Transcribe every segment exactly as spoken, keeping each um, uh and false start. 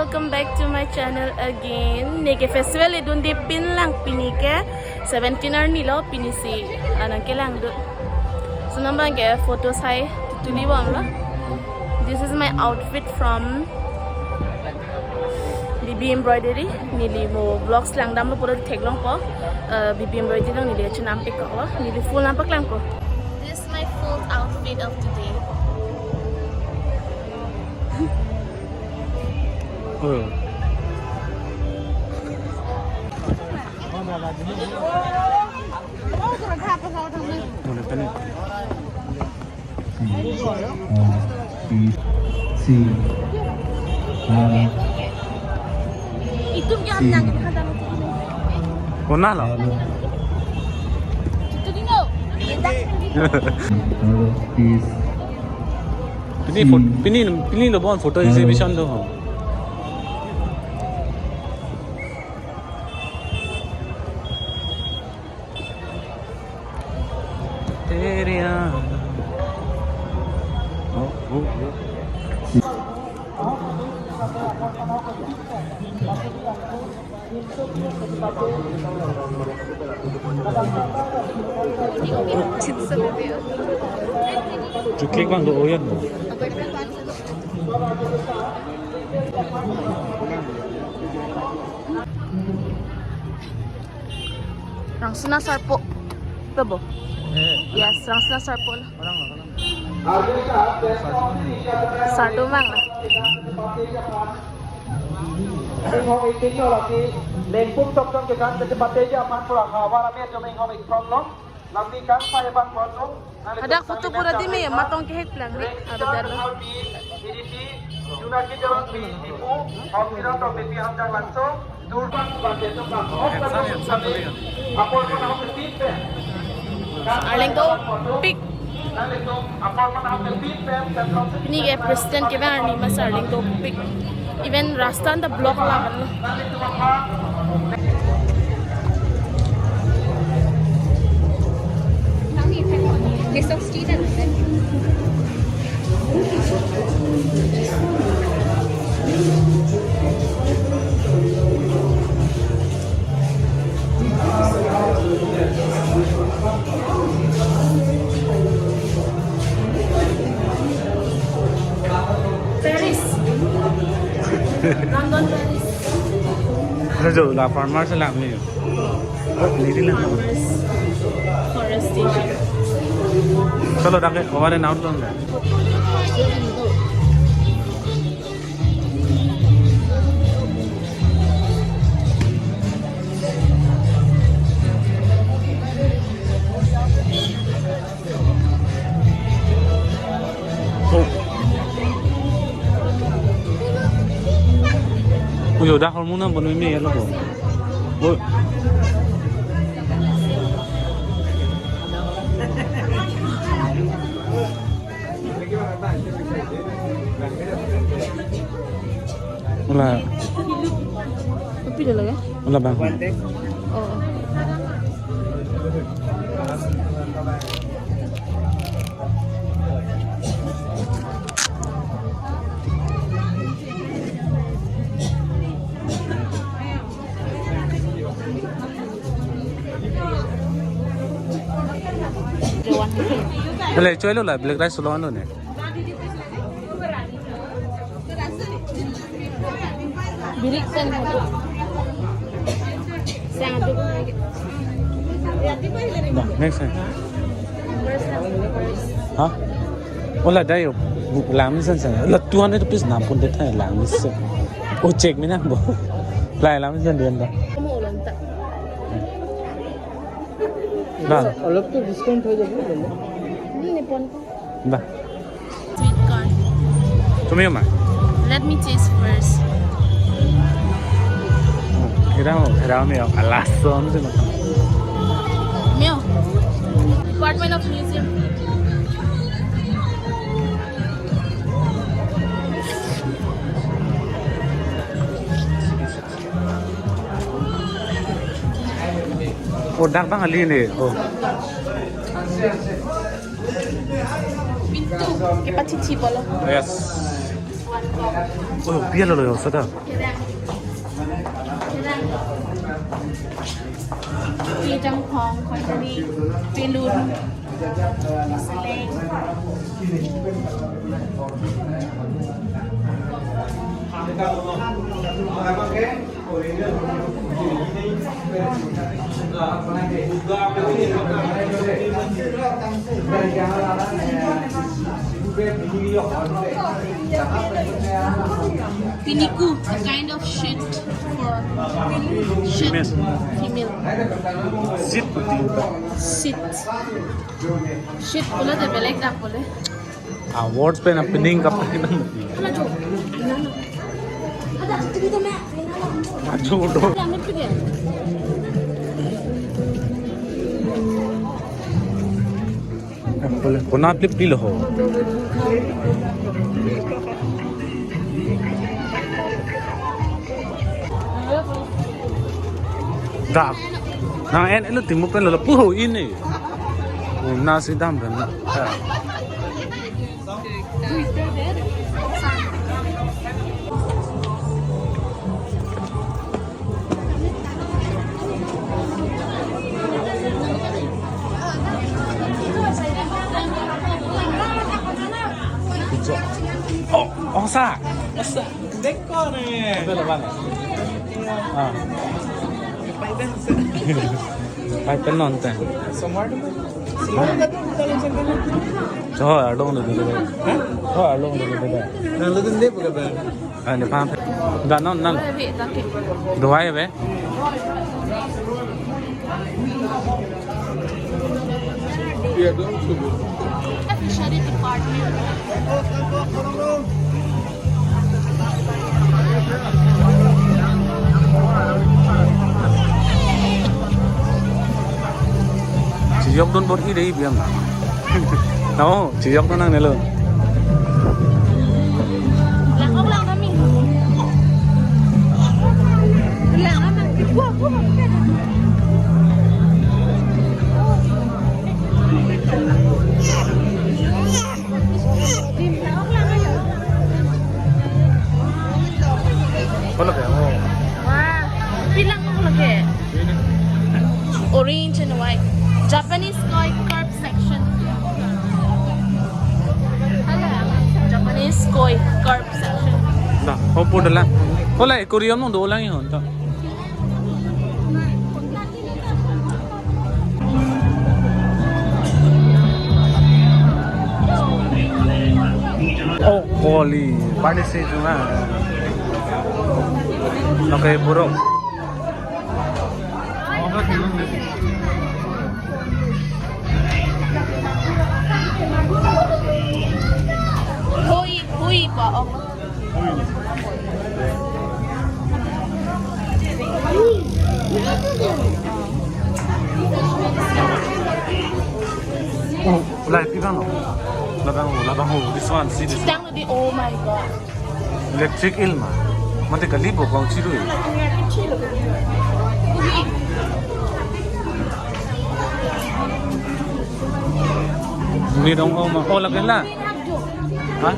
Welcome back to my channel again. Neke festival idun di pin lang, pini ke seventeen arni lo, pini si anang ke lang do. So nang bang ke photo sai tuli bom lo. This is my outfit from B B Embroidery. Neli mo vlogs langdam lo pura theklongpo. Uh, B B Embroidery along neli chenam pik kok lo. Neli full nampak langpo. This is my full outfit of today. Oh. Itu yang nang kita dalam. Kona lo? Itu dino. Pini phot-, pini, pini lo bon photo exhibition do. तेरे आना। ओ, ओ, ओ। Chuklik bang do oyan mo. Rangsina sarpo. Tabo. Eh. Yes, rangsina sarpo lo. Orang lo, orang. Sardo mang lo. Inghong itin lo lagi. Lengpuk tok tong kekan ke pateja aphan pura hawa rame jom inghong ikprom lo. Lambi kan saya bang bono. Hadak photo pura di me, matong kehek plang ni, ada dalo. Arleng dopik. Pini ke president kevang arni mas arleng dopik. Even rasta anta block laban lo. List of street and Paris. London, Paris. Ajo la farmers lang ni. Oh, niri lang. Farmers. Forestation. Chalo, dak ke over and out lang. Oh. Uyo, dak hormona bonoi me yalo bo. Oh. Hola. Kopi lo lagi? Hola, bang. Oh. Dale, choi lo la, black rice lo ano ne? Birik sen. Sang adu. Next time. Ha? Hola, dayo. Lang mesen sen. La two hundred rupees nam pun det hai lang mesen. Oh, check mina bo. Lai lang mesen dia dah. Dah. Olop to discount ho jabo. Ba. Sweet corn. Tumiyo ma. Let me taste first. Kira mo, kira mo, alason si mo. Mio. Department of Museum. Oh, dak bang ali ni. Oh. Pintu, kepachit-chit polo. Yes. Oh, pia lo lo sada. Kejang phong, kojani, pilun, seleng. Piniku, a kind of shit for female. Female. Shit puti. Shit. Shit pulote belek dak pule. Ah, words pen a pining kap. Hala jo. Hala jo. Ada, itu me. Ajo do. Hala, amit pide. Em, pule, kona plip pilo ho. Dak. Nang en elo timu pen lo puho ini. Oh, nasi dam dan. Oh, oh, sa. Sa. Dekor eh. Betul, Bang. Ah. Pai pen non ta. Somar tu. Somar tu dalam sendal. Oh, arlong dulu dulu. Hah? Oh, arlong dulu dulu. Lalu tu dia bukan bang. Ah, ini paham. Dah non non. Dua ya be. Iya dong sudah. Fishery department. Chiyok dun bor hi dei biang. Namo, chiyok dun nangne lo. Langkok lang kami. Lang kami. Wah, wah. Kolok ya? Oh. Wah, bilang kolok ya? Orange and white. Japanese koi carp section. Hala, Japanese koi carp section. Dah, opo dala. Hola, aquarium nung dolang yun to. Oh, koli, pani si cuma. Okay, buruk. Hui, hui, pa, oh. Oh, light, ikan lo. Labang ho, labang ho. This one, see this one. Tang di, oh my God. Electric eel ma. Mate kali bo kong chiru. Ni dong oh ma. Oh, lagi la. Ha?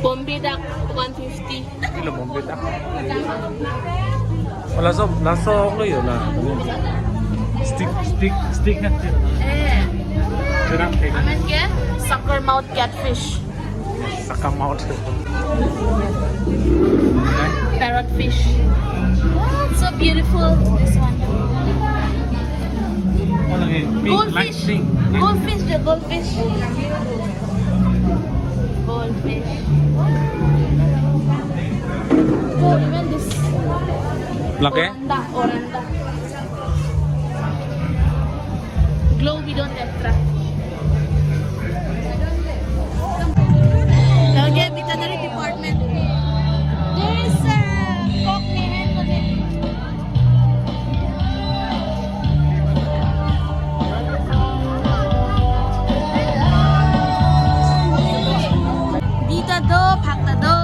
Bombay duck one fifty. Ilo Bombay duck. Oh, laso, laso lo yo la. Stick, stick, stick na. Eh. Jerang stick. Amen ke? Sucker mouth catfish. Sucker mouth. Parrot fish. Oh, so beautiful, this one. Oh, lagi pink, light pink. Goldfish. Goldfish, the goldfish. Goldfish. Oh, even this. Lagi? Oranda, oranda. Globidotetra. Okay, veterinary department. There is a cockney hen on it. Di ta do, phak ta do.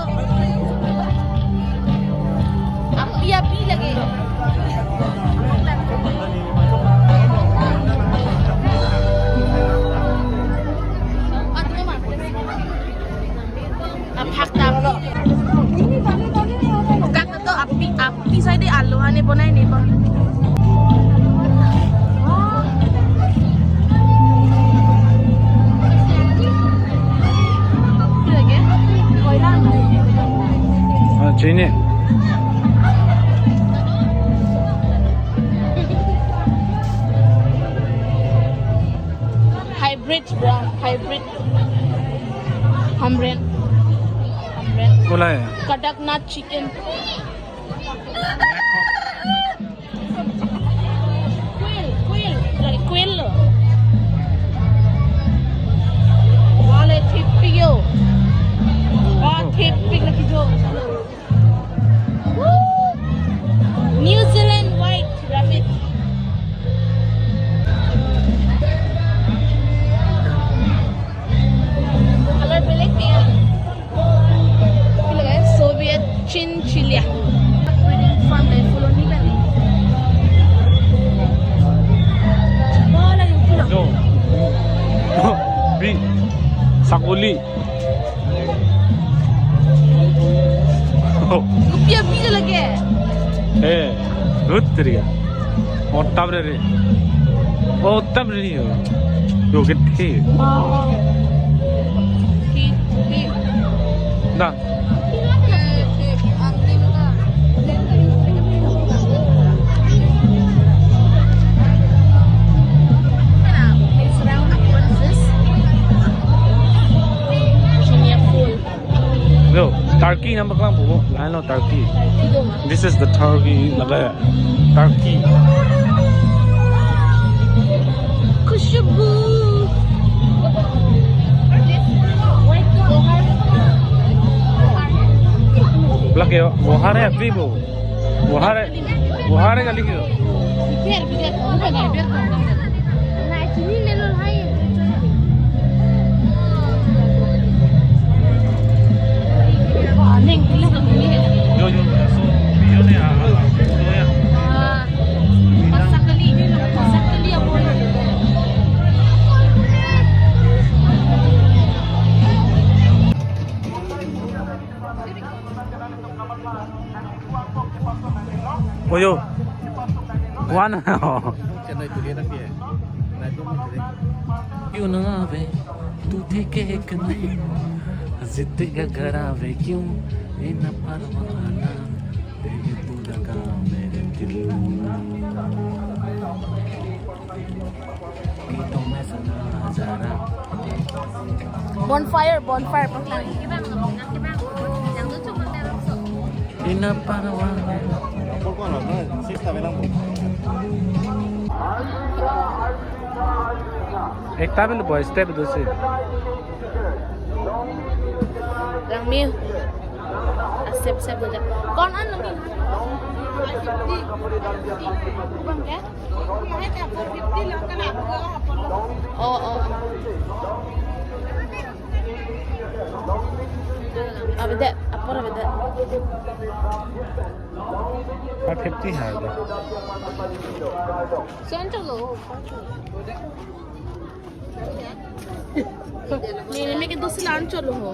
Api api lagi. Pani bonai ni ba. Ah, chini. Hybrid, bro. Hybrid. Hamren. Hamren. Bola hai. Kadaknath chicken. Quail, quail, like quail lo. Wale thip pigyo. Wa thip pig lagi jo. Woo! New Zealand white rabbit. Color black ya. Soviet chinchilla. Breeding farm le full on ni bali. Oh, lagi pulang. No. Bi. Sakoli. Rupiah bi lagi. Eh, rut teri ya. Otam re re. Otam re re. Yo, get he. Wow. He, he. Nah. It's round. What is this? Junior full. Yo, turkey nang paklang po. Ano turkey? Turkey do ma? This is the turkey. Naga turkey. Khushbu. Lake, wo ha re, abhi wo. Wo ha re, wo ha re kali kyo. Biar, biar, kamu kan biar kamu. Nah, sini lelo hai. Neng, bilang kamu ni. Yo, yo, so, yo ne, ah, ah, so ya. Ah, pasak kali, pasak kali apa? Oyo. Wan. क्यों ना आवे तू देखे एक नहीं, जिद का घर आवे क्यों, ये ना परवाना, तेरे तू लगा मेरे दिल में। Bonfire, bonfire, paklang. Ina parwa. Ekta bel boy step do si. Langmi. Asep sep do. Kon an langmi. Bang ya? Oh, oh, oh. Avedet, apor avedet. Five fifty hai de. Son chalo, son chalo. Nini me ke do si lan chalo ho.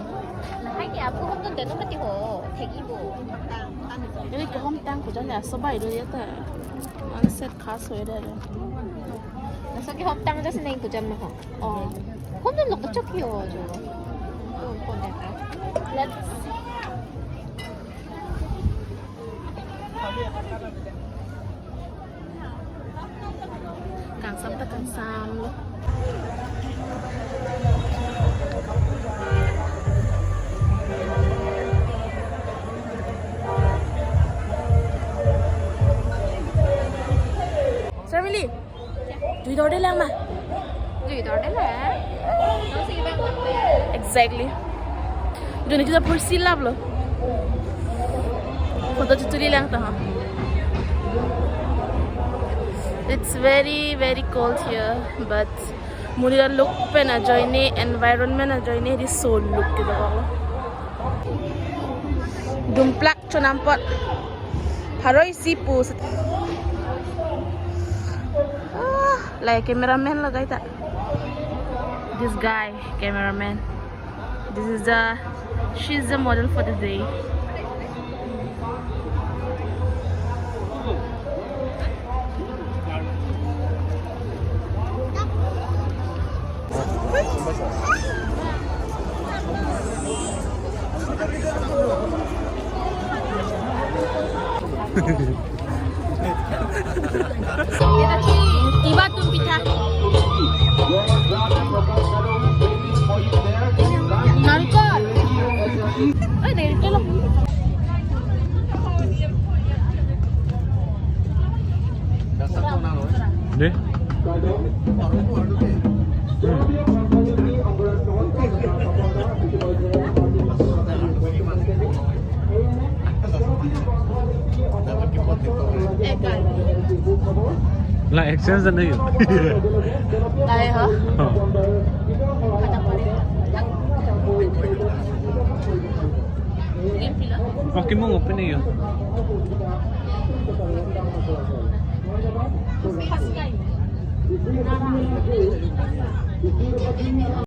Lahai ke apo hom to deno mati ho, thegi bo. Ini ke hom tang ko jane aso bai do ya ta. Ang set khas ho ya de. Laso ke hom tang jasi neng kujan ma ho. Oh. Hom tang lok chok yo jo. Oh, kon de. Let's. Kangsam ta kangsam lo. Sir Willy. Jui dorde lang ma? Jui dorde lang. Exactly. Juni kita pursi lap lo. Photo chutuli lang ta ha. It's very, very cold here, but monit along pen ajoine, environment ajoine, the soul look kita ko. Dumplak chonam pot. Haroi si pu. Ah, like cameraman lo guys. This guy, cameraman. This is the, she's the model for the day. Kita ci, tiba tum pitha. Narikol. Eh, narikol lo. Deh. La exchange nahi ho. Nahi ho. Ha. Aki mong open nahi ho.